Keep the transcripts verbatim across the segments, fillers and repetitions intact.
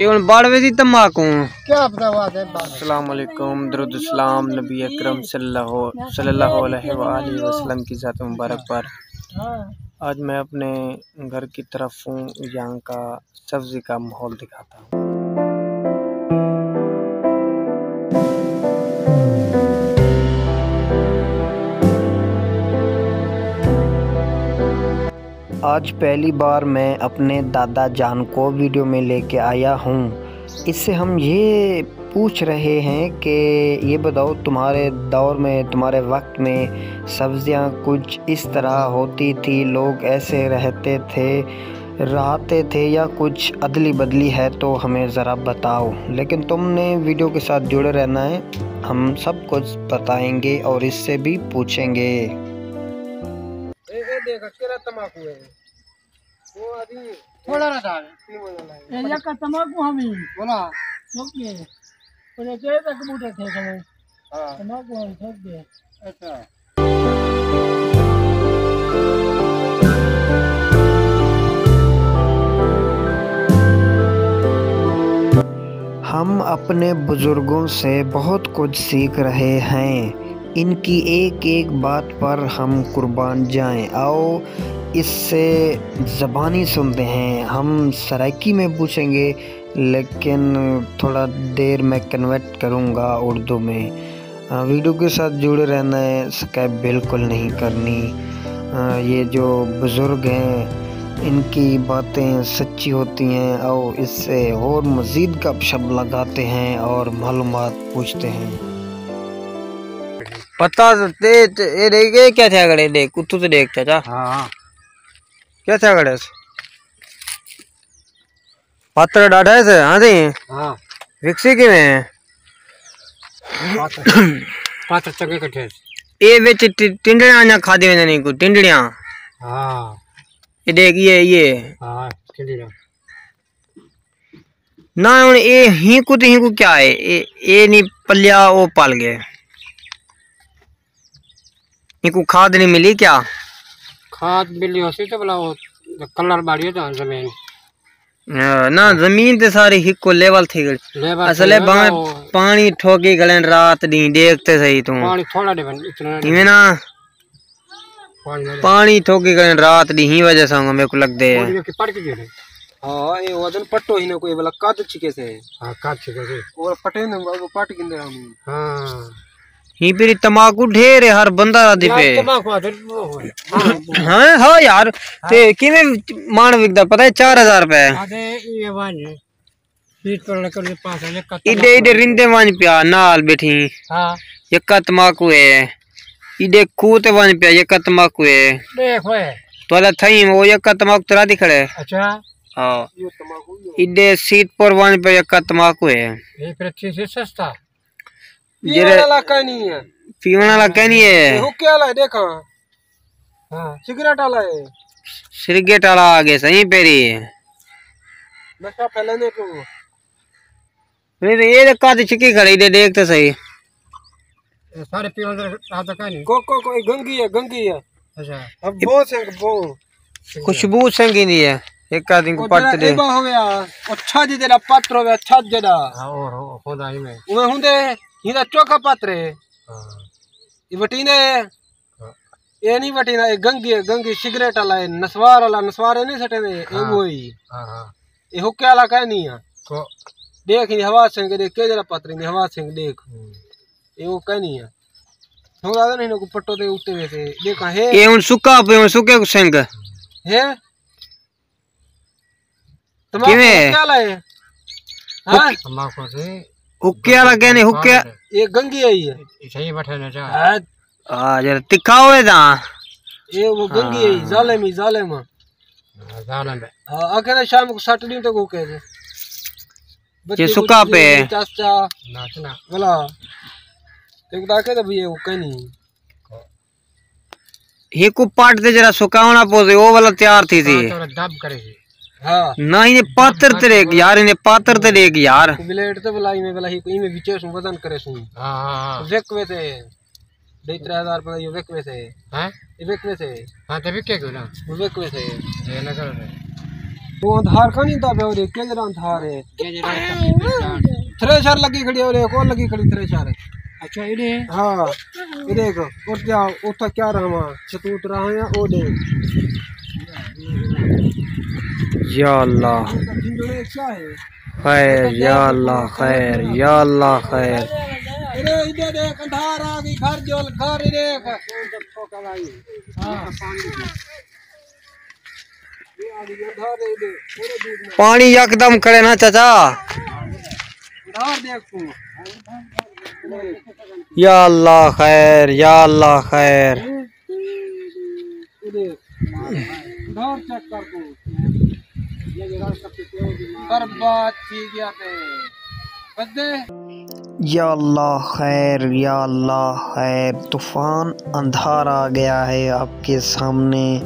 یہ ہن بڑ ویسی تماکو۔ کیا پتہ بات ہے بات۔ السلام علیکم، درود السلام نبی اکرم صلی اللہ، صلی اللہ علیہ وآلہ وسلم کی ذات مبارک پر۔ ہاں۔ آج میں اپنے گھر کی طرف ہوں، یہاں کا سبزی کا ماحول دکھاتا ہوں۔ آج پہلی بار میں اپنے دادا جان کو ویڈیو میں لے کے آیا ہوں۔ اس سے ہم یہ پوچھ رہے ہیں کہ یہ بتاؤ، تمہارے دور میں، تمہارے وقت میں سبزیاں کچھ اس طرح ہوتی تھی، لوگ ایسے رہتے تھے، رہتے تھے یا کچھ ادلی بدلی ہے تو ہمیں ذرا بتاؤ۔ لیکن تم نے ویڈیو کے ساتھ جڑے رہنا ہے، ہم سب کچھ بتائیں گے اور اس سے بھی پوچھیں گے۔ اے، اے دیکھ، کیڑا تماکو ہے؟ وہ ابھی تھوڑا رہ جائے۔ اے یک تماکو ہم ہی۔ بولا۔ اوکے۔ پر اے تک بوٹے تھے کھڑے۔ ہاں۔ تماکو ہم ٹھیک دے۔ اچھا۔ ہم اپنے بزرگوں سے بہت کچھ سیکھ رہے ہیں۔ ان کی ایک ایک بات پر ہم قربان جائیں۔ آؤ، اس سے زبانی سنتے ہیں۔ ہم سرائیکی میں پوچھیں گے، لیکن تھوڑا دیر میں کنورٹ کروں گا اردو میں۔ آ، ویڈیو کے ساتھ جڑے رہنا ہے، سکائپ بالکل نہیں کرنی۔ آ، یہ جو بزرگ ہیں، ان کی باتیں سچی ہوتی ہیں اور اس سے اور مزید گپ شپ لگاتے ہیں اور معلومات پوچھتے ہیں۔ پتہ تے، تے، اے ݙیکھ، اے کیا تھیا کھڑے؟ ݙیکھ، اتوں تے ݙیکھ، چاچا۔ ہاں۔ کیا تھیا کھڑے؟ پتر ݙاڈھا ہے سے، ہاں جی۔ ہاں۔ وکسی کیویں ہے؟ پتر، پتر چنگے کٹھے سے۔ اے وچ ٹ-، ٹنڈڑیاں نہ کھادی ویندے نہیں کوئی، ٹنڈڑیاں۔ ہاں۔ اے ݙیکھ، اے، اے۔ ہاں، ٹنڈڑیاں۔ نہ ہن اے ہی کو تے ہی کو کیا ہے؟ اے، اے نہیں پلیا، او پل گئے۔ اینکوں کھاد نہیں ملی کیا؟ کھاد ملی ہوسی تے بھلا او کلر باڑی ہو جان زمین۔ ہاں، نہ، زمین تے ساری ہکو لیول تھی ڳئی۔ لیول اصل ہے تھی ڳئی بھاویں نا، او پاݨی ٹھوکی ڳلن رات ݙینہہ، ݙیکھ تے صحیح توں۔ پاݨی تھوڑا ݙے بن، اتنا نہیں۔ ایویں نا، پاݨی نہ ݙے۔ پاݨی ٹھوکی ڳلن رات ݙینہہ، ہی وجہ سانگا میکوں لڳدے۔ او جیڑھے کہ پٹ کے جیڑھے۔ ہاں، اے وزن پٹو ہی نہ کوئی، بھلا قد چھکے سے۔ ہاں، قد چھکے سے۔ او پٹے نے، او پٹ گندے ہم۔ ہاں۔ ہی پیری تماکو ڈھیر ہے، ہر بندہ آدھی یار، پہ۔ تماکو آدھے وہ ہوئے۔ ہاں، ہاں یار۔ ہاں۔ تے کیویں ماݨ وکدا پتہ ہے؟ چار ہزار روپے۔ آدھے یہ وان ہے۔ پیٹ پر لکڑ کے پاس ہے، یہ کتنا ایڈے، ایڈے رندے ونڄ پیا نال ٻیٹھی۔ ہاں۔ یکا تماکو ہے۔ ایڈے کھوہ تے ونڄ پیا، یکا تماکو ہے۔ ݙیکھ اوئے۔ توالا تھئی او یکا تماکو ترا دی کھڑے۔ اچھا۔ ہاں۔ یہ تماکو ہی ہے۔ ایڈے سیت پور ونڄ پیا، یکا تماکو ہے۔ یہ پھر اچھی سے سستا۔ جیڑھے پیوݨ والا کائنی ہے۔ پیوݨ والا کائنی ہے۔ یہ حقے والا ہے، ݙیکھاں۔ ہاں، سگریٹ والا ہے۔ سگریٹ والا آ ڳئے سئیں پیری۔ نشہ پھیلیندے پیو۔ نہیں تے اے قد چھکی کھڑے، ݙیکھ تے صحیح۔ اے سارے پیوݨ دے رات دا کائنی۔ کو، کو، کو، اے گنگی ہے، گنگی ہے۔ اچھا۔ اب بہت سے، بہت۔ خوشبو سنگی دی ہے۔ ایک آدمی کو او پٹ جیڑھا دے۔ ایبا ہویا، او چھڄ جیڑھا پتر ہویا، چھڄ جیڑھا۔ ہاں، او، او، خدا ہی میں۔ اوہ ہوندے، ہیندا چوکھا پتر ہے۔ ہاں۔ یہ وٹیندے۔ ہاں۔ اے نہیں وٹیندا، اے گنگی ہے، گنگی سگریٹ والا ہے، نسوار والا، نسوار اے نہیں سٹیندے، اے ہاں۔ وہی۔ ہاں، ہاں۔ اے حقے والا کائنی ہے۔ تو ݙیکھ، اے حواس سنگھ ݙیکھ، کیجھا پتر اے، حواس سنگھ ݙیکھ۔ ہوں۔ اے او کائنی ہے۔ ہݨ آہدے نے کو پٹو تے اتے ویسے، ݙیکھاں ہے۔ اے ہݨ سکا پئے، ہݨ سکے کوں سنگھ۔ ہے؟ تماکو کیویں؟ حقے والا ہے؟ ہاں؟ تماکو سے حقے والا کائنی، حقے۔ اے گنگی آئی ہے۔ صحیح بیٹھے نے جا۔ ہاں۔ ہاں، یار، تکھا ہوئے تاں۔ اے او گنگی آئی، ہاں۔ ظالم ہی ظالم۔ ہاں، ظالم ہے۔ ہاں، آکھے نا شام کو سٹ ݙیوں تے کو کہہ دے۔ بچے سکا پئے۔ چاچا۔ نہ، نہ۔ بلا۔ تے کو آکھے تے بھئی او کائنی۔ ہکو پٹ تے جیڑھا سکاوݨا پوسی، او والا تیار تھی سی۔ ہاں، تو دب کرے سی۔ ہاں۔ نہ، اینے پاتر تے ݙیکھ یار، اینے پاتر تے ݙیکھ یار۔ بلیڈ تے بلائی میں بلائی، کوئی میں وچے سوں وزن کرے سوں۔ ہاں، ہاں، ہاں۔ وک وے تے ݙے ترے ہزار روپے دا یہ وک وے سے۔ ہاں؟ یہ وک وے سے۔ ہاں، تے وکے کیوں نہ؟ وک وے سے۔ یہ نہ کرو۔ تو اندھار کا نہیں تھا پہ، اور یہ کیا جرا اندھار ہے؟ کیا جرا ہے؟ تھریشر لگی کھڑی ہے، اور ایک اور لگی کھڑی تھریشر ہے۔ اچھا، یہ ہے۔ ہاں، یہ دیکھ، اور کیا، اتھا کیا رہا، ستوت رہا ہے، او دیکھ۔ یا اللہ۔ یہ تو جنجوڑے کیا ہے؟ خیر، یا اللہ، خیر، یا اللہ، خیر۔ ارے، ادھر دیکھ، اندھار آ گئی، گھر جول، گھر دیکھ۔ ہاں۔ پاݨی یکدم کھڑے نا چاچا۔ یا اللہ خیر، یا اللہ خیر۔ برباد تھی گیا پہ۔ یا اللہ خیر، یا اللہ خیر، طوفان اندھار آ گیا ہے آپ کے سامنے۔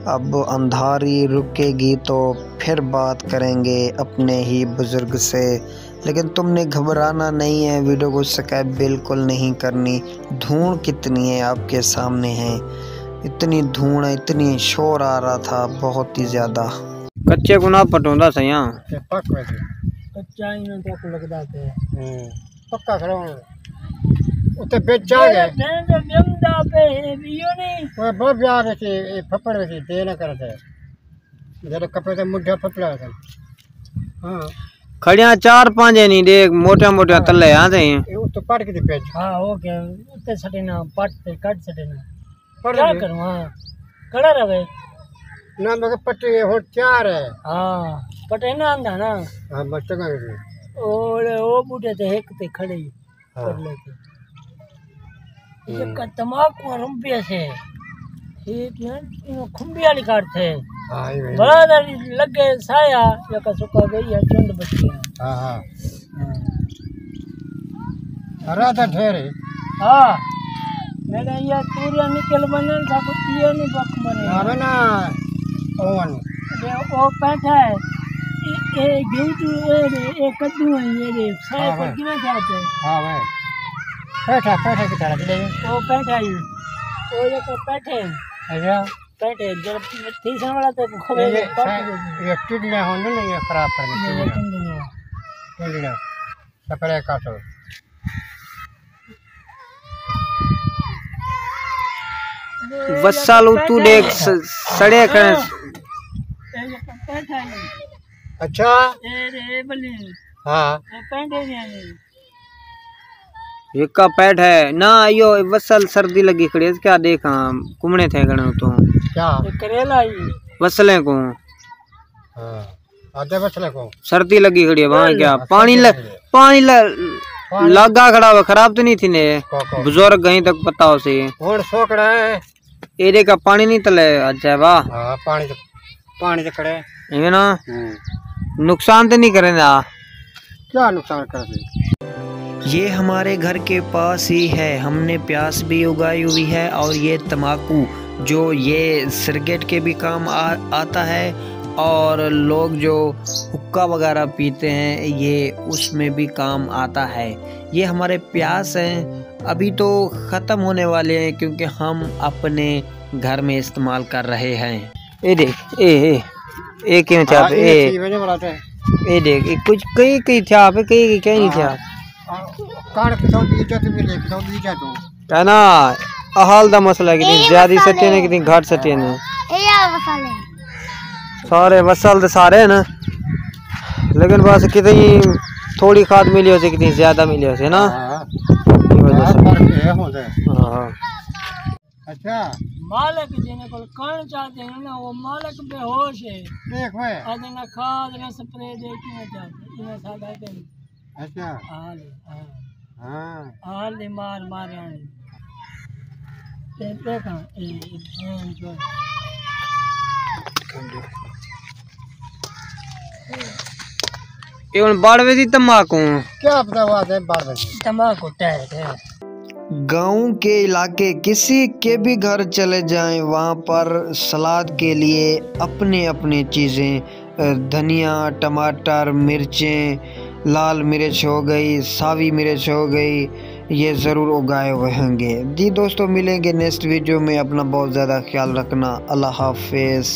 اب اندھاری رکے گی تو پھر بات کریں گے اپنے ہی بزرگ سے، لیکن تم نے گھبرانا نہیں ہے، ویڈیو کو سکائپ بالکل نہیں کرنی۔ دھوݨ کتنی ہے آپ کے سامنے ہے، اتنی دھوݨ ہے، اتنی شور آ رہا تھا، بہت ہی زیادہ۔ کچے کو نہ پٹوندا سیاں۔ تے پک ویسے۔ کچا ہی نہ تک لگدا پے۔ ہوں۔ پکا کھڑا ہونا۔ اتھے بچ آ گئے۔ ٹھینڈ تے ٻیمدا پے ہے، ٻیو نہیں۔ اوئے بہت پیار ہے، اے پھپڑ وچ دے نہ کرتے۔ جدوں کپڑے تے مڈھا پھپڑا ہوندے۔ ہاں۔ کھڑیاں چار پنج نہیں، ݙیکھ موٹیاں موٹیاں ہاں۔ تلے آندے ہیں۔ اے اتوں پٹ کے تے بھیج۔ ہاں، اوکے۔ اتے سٹے نہ، پٹ تے کٹ سٹے نہ۔ پڑھ کیا لے۔ کروں، ہاں۔ کھڑا رہے۔ نہ، مگر پٹے ہن چار ہے۔ ہاں، پٹے نہ آندا نا۔ ہاں، بس چنگا ہے۔ او، او بوٹے تے ہک تے کھڑے ہی۔ ہاں۔ کر لے تے۔ ہوں۔ یہ کا تماکو رمبے سے۔ یہ کیا؟ یہ کھمبی والی کاٹ تھے۔ ہاں، یہ وہی۔ بڑا داری لگے سایا، یہ کا سکا گئی ہے، چنڈ بچی ہے۔ ہاں، ہاں۔ ہاں۔ راہ تاں ٹھہر ہے۔ ہاں۔ میݙا یہ پورا نکل ونڄن، ساکوں پیے نہیں بک مرے۔ آوے نا، اون۔ دے او پیٹھا ہے۔ اے، اے گیہوں تو اے دے، اے کدو ہے، یہ دے۔ سارے ہاں، کو ہاں۔ گنا کھاتے۔ ہاں، بھائی۔ پیٹھا، پیٹھا کی طرح دے۔ او پیٹھا ہی۔ او یہ تو پیٹھے۔ اچھا۔ پیٹھے، جب تیسرا والا تو کھوے یہ، پک یہ، گئی۔ یہ ٹڈیاں ہوندیاں نا، یہ خراب کر یہ ٹڈیاں۔ ٹڈیاں۔ ٹڈیاں۔ سپرے کر دو۔ وسل اتو ݙیکھ س-، سڑے کھڑے۔ اچھا۔ ہاں۔ وکا پیٹھ ہے۔ نہ، ایو وسل سردی لگی کھڑی ہے، کیا ݙیکھاں، کمڑے تھئے کھڑے اتوں۔ کیا؟ کریلا ہی۔ وسلیں کو۔ ہاں۔ آدھے مسئلے کو۔ سردی لگی کھڑی ہے، وہاں کیا؟ پانی ل-، پانی ل-، پانی۔ لگا کھڑا ہوا، خراب تو نہیں تھی نے؟ کو، کو۔ بزرگ کہیں تک پتا ہو سی۔ ہن سوکڑا ہے۔ ایرے کا پانی نہیں تلے، اچھا واہ۔ ہاں، پانی تو، پانی تو کھڑے۔ ایویں نا؟ ہوں۔ نقصان تو نہیں کریں دا؟ کیا نقصان کر دے؟ یہ ہمارے گھر کے پاس ہی ہے، ہم نے پیاز بھی اگائی ہوئی ہے اور یہ تماکو جو یہ سگریٹ کے بھی کام آ-، آتا ہے اور لوگ جو حقہ وغیرہ پیتے ہیں یہ اس میں بھی کام آتا ہے۔ یہ ہمارے پیاز ہیں، ابھی تو ختم ہونے والے ہیں کیونکہ ہم اپنے گھر میں استعمال کر رہے ہیں۔ اے دیکھ، اے، اے، اے کیوں تھیا ہاں، پہ، اے اے۔ چیز وجہ بڑا تے۔ اے دیکھ، اے کچھ کئی، کئی تھیا پہ، کئی، کئی کہیں نہیں تھیا۔ ہاں، کاڑ کتوں دی جا تو ملے، کتوں دی جا تو۔ ہے نا، احال دا مسئلہ ہے، کتنی اے زیادہ مسئلہ سٹے نے، ہے۔ کتنی گھٹ سٹے نے۔ اے یار مسئلہ ہے۔ سارے وصل دے سارے ہیں نا، لیکن بس کتنی تھوڑی کھاد ملی ہو سی، کتنی زیادہ ملی ہو سی نا۔ ہاں۔ یہ وجہ ہاں، سے۔ فرق یہ ہوتا ہے۔ ہاں۔ اچھا۔ مالک جنہیں کول کݨ چاہتے ہیں نا، وہ مالک بے ہوش ہے۔ دیکھ وے۔ آدھے نہ کھاد نہ سپرے دے، کیوں چاہتے؟ انہیں ساڈا تے اچھا۔ حال ہے، ہاں۔ ہاں۔ حال دے مار مار آئے۔ تے دیکھاں، اے، اے، اے، جو۔ اے ہݨ بڑ ویسی تماکو۔ کیا پتہ وا تے بڑ ویسی۔ تماکو ٹائٹ ہے۔ گاؤں کے علاقے، کسی کے بھی گھر چلے جائیں، وہاں پر سلاد کے لیے اپنے اپنے چیزیں، اے، دھنیا، ٹماٹر، مرچیں، لال مرچ ہو گئی، ساوی مرچ ہو گئی، یہ ضرور اگائے ہوئے ہوں گے۔ جی دوستو، ملیں گے نیکسٹ ویڈیو میں، اپنا بہت زیادہ خیال رکھنا، اللہ حافظ۔